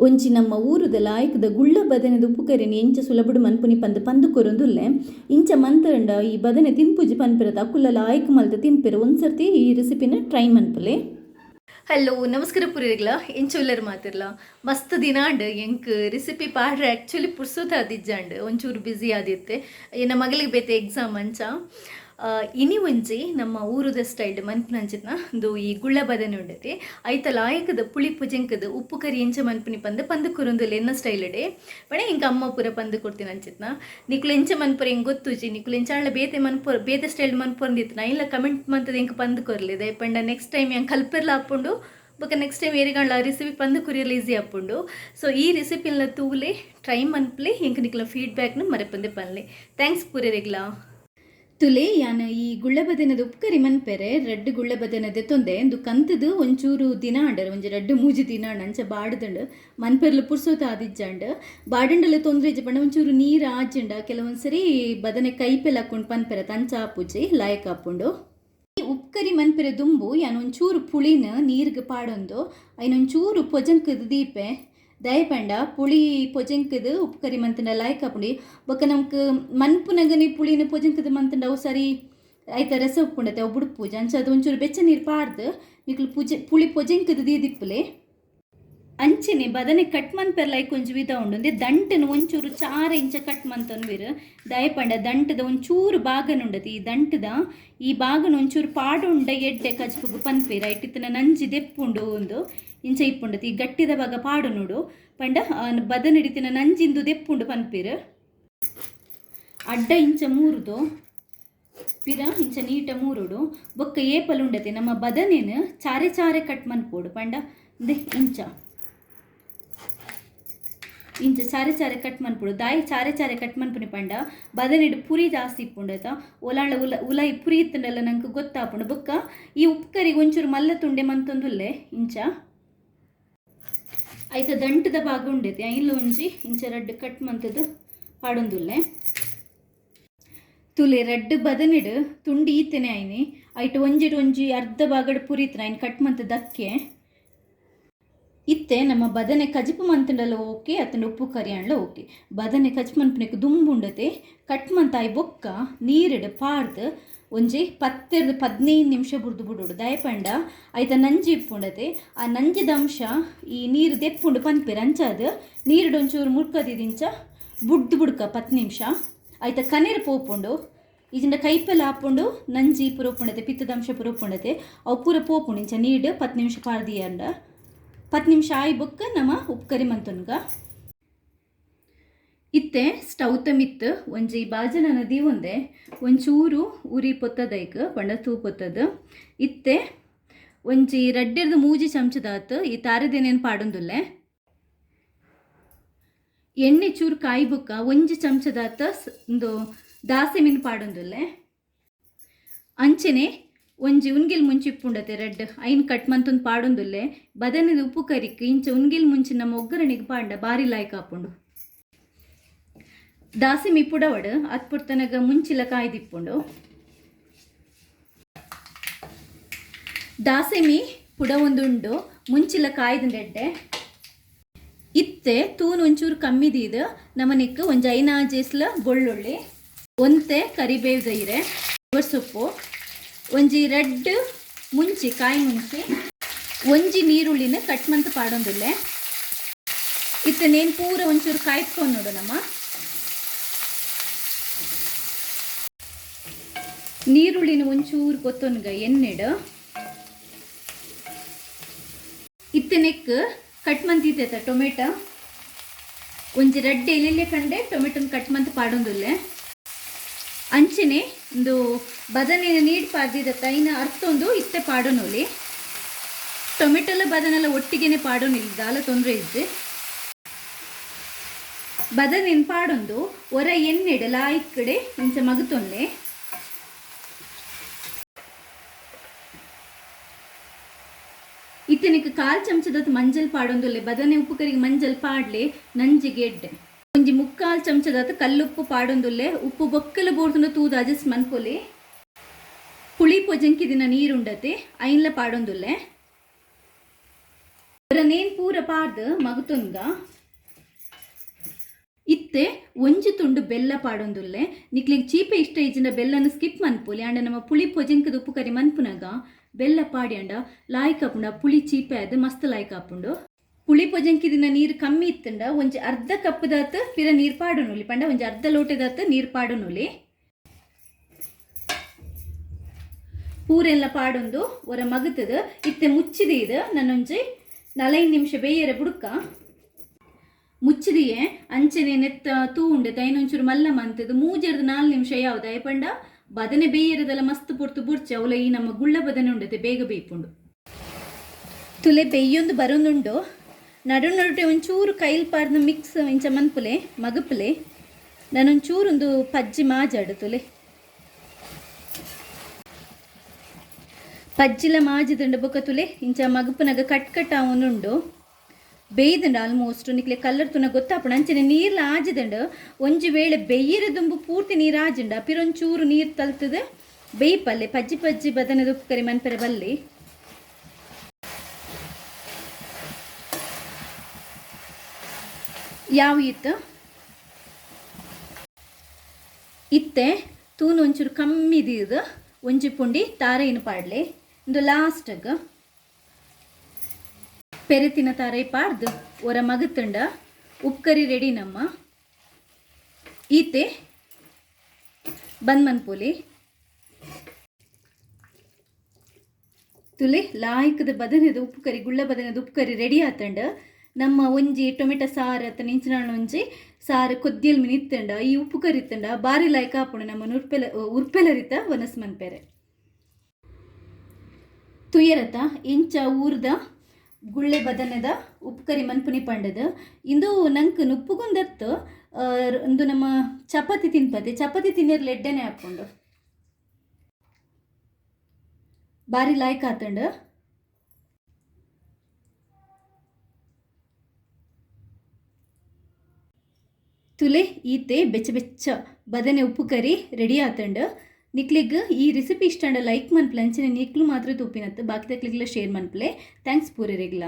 ಒಂಜಿ ನಮ್ಮ ಊರುದ ಲಾಯ್ಕದ ಗುಳ್ಳ ಬದನೆದ ಉಪ್ಪುಕರಿನ್ ಎಂಚ ಸುಲಭಡ್ ಮನ್ಪುನಿ ಪಂದ್ ಪಂದ್ ಕೊರೊಂದುಲ್ಲೆ. ಇಂಚ ಮಂತ್ಂಡ ಈ ಬದನೆ ತಿನ್ಪುಜಿ ಪನ್ಪಿರತ ಅಕುಲ್ಲ ಲಾಯ್ಕ್ ಮಲ್ತ್ ತಿನ್ಪೆರ್. ಒಂದ್ಸರ್ತಿ ಈ ರೆಸಿಪಿನ್ ಟ್ರೈ ಮನ್ಪುಲೆ. ಹಲೋ ನಮಸ್ಕಾರ ಪುರಿರ್ಗ್ಲ, ಎಂಚ ಉಲ್ಲರ್ ಮಾತಿರ್ಲ? ಮಸ್ತ್ ದಿನಾಂಡ್ ಎಂಕ್ ರೆಸಿಪಿ ಪಾಡ್ರೆ ಆ್ಯಕ್ಚುಲಿ ಪುರ್ಸೊತ್ ಆದಿಜ್ಜಾಂಡ್, ಒಂಚೂರು ಬ್ಯುಸಿ ಆದಿತ್ತೆ. ಎನ್ನ ಮಗಳಿಗೆ ಬೇತೆ ಎಕ್ಸಾಮ್ ಅಂಚ. ಇನಿ ಒಂಜಿ ನಮ್ಮ ಊರುದ ಸ್ಟೈಲ್ ಮನ್ಪುನಂಚಿನ ಉಂದು ಈ ಗುಳ್ಳ ಬದನೆ ಉಂಡತೆ, ಐತ ಲಾಯಕದ ಪುಳಿ ಪುಜೆಂಕದ ಉಪ್ಪು ಕರಿ ಎಂಚ ಮನ್ಪುನಿ ಪಂದ್ ಪಂದ್ ಕೊರೊಂದುಲ್ಲೆ ಎನ್ನ ಸ್ಟೈಲ್ ಡೆ. ಪಂಡ ಎಂಕ್ ಅಮ್ಮ ಪೂರ ಪಂದ್ ಕೊಡ್ತಿನ ಅಂಚಿತ್ನ. ನಿಕುಲು ಎಂಚ ಮನ್ಪುರ ಎಂಕ್ ಗೊತ್ತುಜಿ. ನಿಕುಲು ಎಂಚಾಂಡ ಬೇತೆ ಮನ್ಪು, ಬೇತೆ ಸ್ಟೈಲ್ ಮನ್ಪೊಂದಿತ್ತಿನ ಇಲ್ಲ ಕಮೆಂಟ್ ಮಂತದ ಎಂಕ್ ಪಂದ್ ಕೊರ್ಲೆ. ದಾಯೆ ಪಂಡ ನೆಕ್ಸ್ಟ್ ಟೈಮ್ ಎಂಕ್ ಕಲ್ಪೆರ್ಲ ಆಪುಂಡು, ಬೊಕ ನೆಕ್ಸ್ಟ್ ಟೈಮ್ ಏರೆಗಾಂಡ್ಲ ರೆಸಿಪಿ ಪಂದ್ ಕೊರಿಯರ್ಲ ಈಸಿ ಆಪುಂಡು. ಸೊ ಈ ರೆಸಿಪಿನ ತೂಲೆ, ಟ್ರೈ ಮನ್ಪುಲೆ, ಎಂಕ್ ನಿಕ್ಲ ಫೀಡ್ಬ್ಯಾಕ್ನ ಮರಪಂದೆ ಪನ್ಲೆ. Thanks ಪೂರೆರೆಗ್ಲಾ. ತುಲೆ, ಯಾನ್ ಈ ಗುಳ್ಳಬದನದ ಉಪ್ಕರಿ ಮನ್ಪೆರೆ ರಡ್ಡ್ ಗುಳ್ಳಬದನ ದೆತ್ತೊಂದೆ. ಇಂದು ಕಂತುದು ಒಂಚೂರು ದಿನ ಆಂಡ್, ಒಂಜಿ ರಡ್ಡ್ ಮೂಜಿ ದಿನ ಆಂಡ್. ಅಂಚ ಬಾಡ್ದುಂಡು, ಮನ್ಪೆರ್ಲ ಪುರ್ಸೊತು ಆದಿಜ್ಜಾಂಡ್. ಬಾಡಂಡಲ ತೊಂದರೆ ಇಜ್ಜಿ, ಪಂಡ ಒಂಚೂರು ನೀರು ಆಜಿಂಡ ಕೆಲವೊಂದ್ಸರಿ ಬದನೆ ಕೈಪೆಲ್ ಹಾಕೊಂಡು ಪನ್ಪೆರೆ ಅಂಚ ಆಪುಜಿ, ಲಾಯಕ್ ಆಪುಂಡು. ಈ ಉಪ್ಕರಿ ಮನ್ಪೆರೆ ದುಂಬು ಯಾನ್ ಒಂಚೂರು ಪುಳಿನ ನೀರ್ಗ್ ಪಾಡೊಂದು ಐನ್ ಒಂಚೂರು ಪೊಜಂಕದ ದೀಪೆ. ದಯಪಂಡ ಪುಳಿ ಪೊಜೆಂಕದ ಉಪ್ಕರಿ ಮಂತಂಡ ಲಾಯ್ಕ್ ಆಪುಂಡು. ಬೊಕ ನಮ್ಕ್ ಮನ್ಪುನಗನೆ ಪುಳಿನ ಪೊಜೆಂಕದ ಮಂತಂಡ ಅವು ಸರಿ ಐತ ರಸ ಉಪ್ಪುಂಡತೆ, ಅವು ಬುಡ್ಪುಜಿ. ಅಂಚ ಅದು ಒಂಚೂರು ಬೆಚ್ಚ ನೀರು ಪಾಡ್ದು ನಿಕ್ಲು ಪುಜೆ ಪುಳಿ ಪೊಜೆಂಕದ ದೀದಿಪ್ಪುಲೆ. ಅಂಚೆನೆ ಬದನೆ ಕಟ್ ಮನ್ಪೆರ್ಲ ಐಕ್ ಒಂಜಿ ವಿಧ ಉಂಡು. ಒಂದೇ ದಂಟನ್ ಒಂಚೂರು ಚಾರ ಇಂಚ ಕಟ್ ಮಂತೊನ್ವೆರ್. ದಯಪಂಡ ದಂಟದ ಒಂಚೂರು ಬಾಗನ ಉಂಡತಿ, ಈ ದಂಟದ ಈ ಬಾಗನ ಒಂಚೂರು ಪಾಡುಂಡ ಎಡ್ಡೆ ಕಜ್ಪುಗು ಪನ್ಪೆರ್. ಐಟ್ ಇತ್ತಿನ ನಂಜಿ ದೆಪ್ಪುಂಡು. ಒಂದು ಇಂಚ ಇಪ್ಪುಂಡತಿ, ಈ ಗಟ್ಟಿದ ಭಾಗ ಪಾಡು ನೋಡು ಪಂಡ ಬದನೆಡಿತಿನ ನಂಜಿಂದು ದೆಪ್ಪುಂಡು ಪನ್ಪೆರ್. ಅಡ್ಡ ಇಂಚ ಮೂರುದು, ಪಿರ ಇಂಚ ನೀಟ ಮೂರುಡು. ಬೊಕ್ಕ ಏಪಲ್ ಉಂಡತೆ ನಮ್ಮ ಬದನೆನ್ ಚಾರೆ ಚಾರೆ ಕಟ್ ಮನ್ಪೋಡು. ಪಂಡ ಇಂದೆ ಇಂಚ ಇಂಚ ಚಾರೆ ಚಾರೆ ಕಟ್ ಮನ್ಪುಡು. ದಾಯಿ ಚಾರೆ ಚಾರೆ ಕಟ್ ಮನ್ಪುನಿ ಪಂಡ ಬದನೆಡ್ ಪುರಿ ಜಾಸ್ತಿ ಇಪ್ಪುಂಡು ಆಯ್ತಾ. ಒಲಾಂಡ ಉಲ ಉಲಾಯಿ ಪುರಿ ಇತ್ತುಂಡಲ್ಲ ನಂಗೆ ಗೊತ್ತಾಪುಂಡು. ಬೊಕ್ಕ ಈ ಉಪ್ಪುಕರಿಗೆ ಒಂಚೂರು ಮಲ್ಲ ತುಂಡೆ ಮಂತೊಂದುಲ್ಲೆ. ಇಂಚ ಐತ ದಂಟದ ಭಾಗ ಉಂಡೈತಿ, ಐನ್ಲ ಒಂಜಿ ಇಂಚ ರಡ್ಡ್ ಕಟ್ ಮಂತದು ಪಾಡೊಂದುಲ್ಲೆ. ತುಲೆ, ರಡ್ಡ್ ಬದನೆಡ್ ತುಂಡು ಈತೆನೆ ಆಯ್ನಿ. ಐಟ್ ಒಂಜಿಡ್ ಒಂಜಿ ಅರ್ಧ ಭಾಗಡ್ ಪುರಿತ್ನ ಐನ್ ಕಟ್ ಮಂತ್ ದಕ್ಕೆ. ಇತ್ತೆ ನಮ್ಮ ಬದನೆ ಕಜಿಪು ಮಂತಂಡಲ ಓಕೆ, ಅತ್ತಂಡ ಉಪ್ಪು ಕರಿ ಅಂಡ್ಲ ಓಕೆ. ಬದನೆ ಕಜಿಪು ಮನ್ಪುನೆಕ್ ದುಂಬು ಉಂಡತೆ ಕಟ್ ಮಂತಾಯಿ ಬೊಕ್ಕ ನೀರಿಡ್ ಪಾಡ್ದ್ ಒಂಜಿ 10ರ್ದ್ 15 ನಿಮಿಷ ಬುಡ್ದು ಬುಡೋಡು. ದಯಪಂಡ ಐತ ನಂಜಿ ಇಪ್ಪುಂಡತೆ, ಆ ನಂಜಿದ ಅಂಶ ಈ ನೀರು ದೆಪ್ಪುಂಡು ಪನ್ಪೆರ್. ಅಂಚಾದ್ ನೀರುಡು ಒಂಚೂರು ಮುರ್ಕದಿದಿಂಚ ಬುಡ್ದು ಬುಡ್ಕ 10 ನಿಮಿಷ. ಐತ ಕನೆರ್ ಪೋಪುಂಡು, ಇಜಿಂಡ ಕೈಪೆಲ ಆಪುಂಡು. ನಂಜಿ ಪೂರ ಉಪ್ಪುಂಡತೆ, ಪಿತ್ತದ ಅಂಶ ಪೂರ ಉಪ್ಪುಂಡತೆ, ಅವು ಪೂರ ಪೋಪುಂಡು ಇಂಚ ನೀರು 10 ನಿಮಿಷ ಪಾಡ್ದಿಯಂಡ. 10 ನಿಮಿಷ ಆಯಿ ಬೊಕ್ಕ ನಮ ಉಪ್ಪುಕರಿ ಮಂತೊನ್ಗ. ಇತ್ತೆ ಸ್ಟೌತ ಮಿತ್ತ್ ಒಂಜಿ ಬಾಜನನ ದೀವೊಂದೆ. ಒಂಚೂರು ಉರಿ ಪೊತ್ತದೈಕ್, ಪಂಡ ತೂ ಪೊತ್ತದ. ಇತ್ತೆ ಒಂಜಿ ರಡ್ಡೆರ್ದ್ ಮೂಜಿ ಚಮಚದಾತ್ ಈ ತಾರೆದೆನೆನ್ ಪಾಡೊಂದುಲ್ಲೆ. ಎಣ್ಣೆ ಚೂರು ಕಾಯಿ ಬೊಕ್ಕ ಒಂಜಿ ಚಮಚದಾತ್ ಉಂದು ದಾಸೆಮಿನ್ ಪಾಡೊಂದುಲ್ಲೆ. ಅಂಚೆನೆ ಒಂಜಿ ಉನ್ಗಿಲ್ ಮುಂಚಿ ಇಪ್ಪುಂಡತೆ ರೆಡ್, ಐನ್ ಕಟ್ ಮಂತೊಂದು ಪಾಡೊಂದುಲ್ಲೆ. ಬದನೆದ ಉಪ್ಪು ಕರಿಕ್ ಇಂಚ ಉನ್ಗಿಲ್ ಮುಂಚಿ ನಮ್ಮ ಒಗ್ಗರಣೆಗೆ ಪಾಂಡ ಬಾರಿ ಲಾಯ್ಕ್ ಆಪುಂಡು. ದಾಸಿಮಿ ಪುಡವಡ್ ಅತ್ ಪೊರ್ತನಗ ಮುಂಚಿಲ ಕಾಯ್ದಿಪ್ಪುಂಡು. ದಾಸೆಮಿ ಪುಡ ಒಂದುಂಡು, ಮುಂಚಿಲ ಕಾಯ್ದುಂಡೆಡ್ಡೆ. ಇತ್ತೆ ತೂನು ಒಂಚೂರು ಕಮ್ಮಿ ದೀದ್ ನಮನಿಕ್ ಒಂಜಿ ಐನಾಜೇಸ್ಲ ಬೊಳ್ಳುಳ್ಳಿ, ಒಂತೆ ಕರಿಬೇವು ದೈರೆ, ಸೊಪ್ಪು, ಒಂಜಿ ರಡ್ಡ್ ಮುಂಚಿ, ಕಾಯಿ ಮುಂಚಿ, ಒಂಜಿ ನೀರುಳ್ಳಿನ ಕಟ್ ಮಂತ್ ಪಾಡೊಂದುಲ್ಲೆ. ಇತ್ತೆ ನೇನ್ ಪೂರ ಒಂಚೂರು ಕಾಯ್ತ್ಕೊಂಡು ನೋಡು ನಮ್ಮ. ನೀರುಳ್ಳಿನ ಒಂಚೂರು ಕೊತ್ತೊನ್ಗ ಎಣ್ಣೆಡ್. ಇತ್ತೆ ನೆಕ್ ಕಟ್ ಮಂತಿತ್ತೆ ಟೊಮೆಟೊ ಒಂಜಿ ರಡ್ಡೆ ಎಲೆಲೆ ಕಂಡೆ ಟೊಮೆಟೊನ ಕಟ್ ಮಂತ್ ಪಾಡೊಂದುಲ್ಲೆ. ಅಂಚೆನೆ ಒಂದು ಬದನೆನ ನೀಡ್ ಪಾಡ್ದಿದ್ದ ಐನ ಅರ್ಥೊಂದು ಇತ್ತೆ ಪಾಡೊನೊಲಿ. ಟೊಮೆಟೊಲ ಬದನೆಲ್ಲ ಒಟ್ಟಿಗೆನೆ ಪಾಡೊನಿಲ್ಲ, ದಾಲ ತೊಂದರೆ ಇಜ್ಜಿ. ಬದನೆನ್ ಪಾಡೊಂದು ಒರ ಎಣ್ಣೆಡ್ ಲಾಯ್ಕಡೆ ಇಂಚ ಮಗುತೊನ್ಲೆ. ಇತ್ತೆ ಕಾಲ್ ಚಮಚದ ಮಂಜಲ್ ಪಾಡೊಂದುಲ್ಲೆ. ಬದನೆ ಉಪ್ಪು ಕರಿಗೆ ಮಂಜಲ್ ಪಾಡ್ಲೆ, ನಂಜಿಗೆ ಎಡ್ಡೆ. ಒಂಜಿ ಮುಕ್ಕಾಲ್ ಚಮಚದಾತ್ ಕಲ್ಲುಪ್ಪು ಪಾಡೊಂದುಲ್ಲೆ. ಉಪ್ಪು ಬೊಕ್ಕಲ ಬೋರ್ದುಂಡ ತೂದು ಅಡ್ಜಸ್ಟ್ ಮನ್ಪೊಲಿ. ಪುಳಿ ಪೊಜಂಕಿ ದಿನ ನೀರುಂಡತೆ, ಐನ್ಲ ಪಾಡೊಂದುಲ್ಲೆ. ನೇನ್ ಪೂರ ಪಾಡ್ದು ಮಗುತುಂಗ. ಇತ್ತೆ ಒಂಜಿ ತುಂಡು ಬೆಲ್ಲ ಪಾಡೊಂದುಲ್ಲೆ. ನಿಕ್ಲೆಗ್ ಚೀಪೆ ಇಷ್ಟ ಇಜ್ಜಿಂಡ ಬೆಲ್ಲನ ಸ್ಕಿಪ್ ಮನ್ಪೊಲಿ. ಆಂಡ ನಮ್ಮ ಪುಳಿ ಪೊಜೆಂಕದ ಉಪ್ಪು ಕರಿ ಮನ್ಪುನಗ ಬೆಲ್ಲ ಪಾಡ್ಯಂಡ ಲಾಯ್ಕ್ ಆಪುಂಡು. ಆ ಪುಳಿ ಚೀಪೆ ಆದ್ ಮಸ್ತ್ ಲಾಯ್ಕ್ ಆಪುಂಡು. ಪುಳಿ ಪೊಜೆಂಕಿದಿನ ನೀರು ಕಮ್ಮಿ ಇತ್ತಂಡ ಒಂಜಿ ಅರ್ಧ ಕಪ್ ದಾತ್ ಪಿರ ನೀರು ಪಾಡೊನುಲಿ. ಪಂಡ ಒಂಜಿ ಅರ್ಧ ಲೋಟೆದಾತ್ ನೀರು ಪಾಡೊನುಲಿ. ಪೂರೆಲ್ಲ ಪಾಡೊಂದು ಒರ ಮಗುತ್ತದ. ಇತ್ತೆ ಮುಚ್ಚಿದೀದು ನನ್ನೊಂಜಿ 4 ನಿಮಿಷ ಬೇಯರೆ ಬುಡುಕ. ಮುಚ್ಚಿದಿಯೇ ಅಂಚನೆ ನೆತ್ತ ತೂ ಉಂಡೆ ತೈನೊಂಚೂರು ಮಲ್ಲ ಮಂತದ್ದು ಮೂಜೆರ್ದು 4 ನಿಮಿಷ ಯಾವ್ದು ಪಂಡ ಬದನೆ ಬೇಯರದೆಲ್ಲ ಮಸ್ತ್ ಪೊರ್ತು ಬುಡ್ಚೆ. ಅವಲ ಈ ನಮ್ಮ ಗುಳ್ಳ ಬದನೆ ಉಂಡತೆ ಬೇಗ ಬೇಯ್ಪುಂಡು. ತುಲೆ ಬೆಯ್ಯೊಂದು ಬರೋನುಂಡು. ನಡು ನಡುಟೆ ಒಂಚೂರು ಕೈಲ್ ಪಾಡ್ದು ಮಿಕ್ಸ್ ಇಂಚ ಮನ್ಪುಲೆ ಮಗುಪುಲೆ. ನಾನೊಂಚೂರೊಂದು ಪಜ್ಜಿ ಮಾಜಾಡು ತುಲೆ. ಪಜ್ಜಿಲ ಮಾಜಿದುಂಡು ಬೊಕ ತುಲೆ ಇಂಚ ಮಗುಪುನಗ ಕಟ್ ಕಟ್ ಆವೊಂದುಂಡು. ಬೇಯ್ದುಂಡು ಆಲ್ಮೋಸ್ಟ್. ನಿಕ್ಲೆ ಕಲ್ಲರ್ ತುನ ಗೊತ್ತಾಪುಂಡು. ಅಂಚನೆ ನೀರ್ಲ ಆಜಿದುಂಡು. ಒಂಜಿ ವೇಳೆ ಬೆಯ್ಯರೆ ದುಂಬು ಪೂರ್ತಿ ನೀರು ಆಜಿಂಡ ಪಿರೊಂಚೂರು ನೀರು ತಲ್ತದೆ ಬೇಯ್ಪಲ್ಲೆ. ಪಜ್ಜಿ ಪಜ್ಜಿ ಬದನೆದ ಉಪ್ಪು ಕರಿ ಮನ್ಪೆರೆ ಬಲ್ಲಿ. ಯಾವ ಇತ್ತು ಇತ್ತೆ ತೂನು ಒಂಚೂರು ಕಮ್ಮಿ ದೀದು ಒಂಜಿ ಪುಂಡಿ ತಾರೈನು ಪಾಡ್ಲೆ. ಇಂದು ಲಾಸ್ಟ್ಗ್ ಪೆರೆತಿನ ತಾರೈ ಪಾಡ್ದು ಒರ ಮಗುತ್ತುಂಡ ಉಪ್ಕರಿ ರೆಡಿ ನಮ್ಮ. ಈತೆ ಬಂದ್ ಮನ್ಪೊಲಿ. ತುಲೆ ಲಾಯ್ಕದ ಬದನೆದ ಉಪ್ಪು ಕರಿ ಗುಳ್ಳ ಬದನೆದ ಉಪ್ಪು ಕರಿ ರೆಡಿ ಆತಂಡ. ನಮ್ಮ ಒಂಜಿ ಟೊಮೆಟೊ ಸಾರು ಅತ್ತ ನಿಂಚಿನ ಒಂಜಿ ಸಾರು ಕೊದ್ದಿಯಲ್ ಮಿನಿ ಇತ್ತಂಡ ಈ ಉಪ್ಪು ಕರಿ ಇತ್ತಂಡ ಬಾರಿ ಲಾಯ್ಕ ಆಪುಂಡು. ನಮ್ಮ ಉರ್ಪೆಲ ಉರ್ಪೆಲರಿತ ವನಸ್ ಮನ್ಪೆರೆ. ತುಯರತ ಇಂಚ ಊರ್ದ ಗುಳ್ಳೆ ಬದನೆದ ಉಪ್ಪುಕರಿ ಮನ್ಪುನಿ ಪಂಡದು. ಇಂದು ನಂಕ್ ನುಪ್ಪುಗುಂದತ್ತು ಇಂದು ನಮ್ಮ ಚಪಾತಿ ತಿನ್ಪತೆ. ಚಪಾತಿ ತಿನ್ನಿರ್ ಲೆಡ್ಡನೆ ಹಾಕೊಂಡು ಬಾರಿ ಲಾಯ್ಕ್ ಆತಂಡು. ತುಲೆ ಈತೆ ಬೆಚ್ಚ ಬೆಚ್ಚ ಬದನೆ ಉಪ್ಪು ಕರಿ ರೆಡಿ ಆತಂಡು. ನಿಕ್ಲೆಗ್ ಈ ರೆಸಿಪಿ ಇಷ್ಟ ಅಂಡ ಲೈಕ್ ಮನ್ಪುಲೆ. ಅಂಚನೆ ನಿಕ್ಲು ಮಾತ್ರ ತೂಪಿನತ್ತು ಬಾಕಿ ತಕ್ಲಿಗ್ಲ ಶೇರ್ ಮನ್ಪುಲೆ. Thanks ಪೂರೆರೆಗ್ಲ.